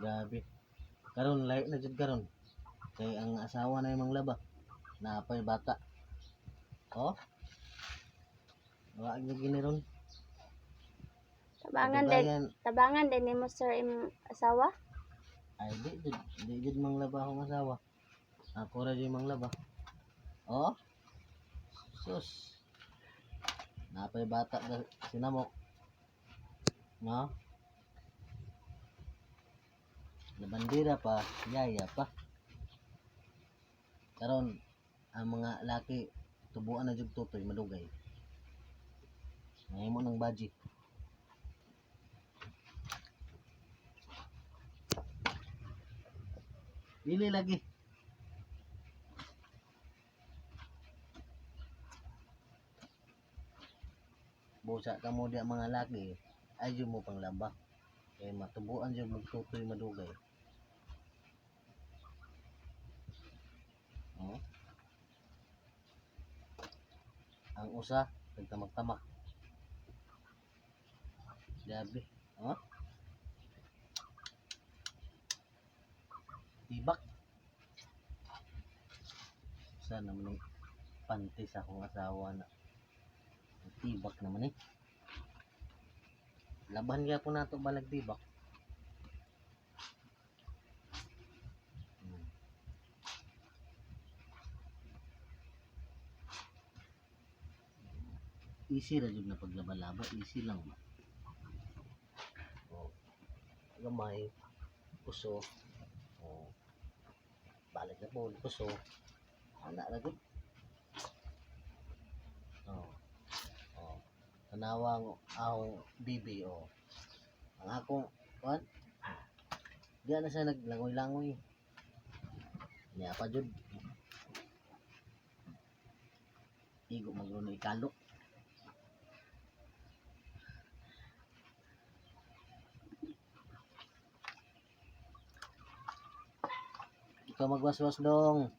Grabe. Karon lahi na jud karon. Kay ang asawa na yung manglaba. Naapay bata. Oh. Wa gyud gini ron. Tabangan din, Kadugayan. Tabangan din nimo, sir, imong asawa. Ay, di jud manglaba akong asawa. Ako ra jud manglaba. Oh. Sus. Napay bata na sinamok. No? Labandira pa, yaya pa. Karon ang mga laki tubuan na jud tutoy madugay. Mahimo ng baji. Dili lagi. Busa ka mo di ang mga laki, ay jud mo panglaba. Kay matubuan jud magtutoy madugay. Oh. Ang usa nagtamak-tamak. Grabe. Oh. Tibak. Sa naman ang panty sa akong asawa na. Tibak naman eh. Laban kaya po nato balag tibak. Easy ra jud na paglaba-laba, easy lang ba. Oh. Gamay, puso. Oh. Balik na po, puso. Ana ra gud. Oh. Oh. Tanawang akong bibi, oh. Ang akong what? Diya na siya naglangoy-langoy. Niya pa jud. Igo magruno ikalo. Ikaw magwaswas dong.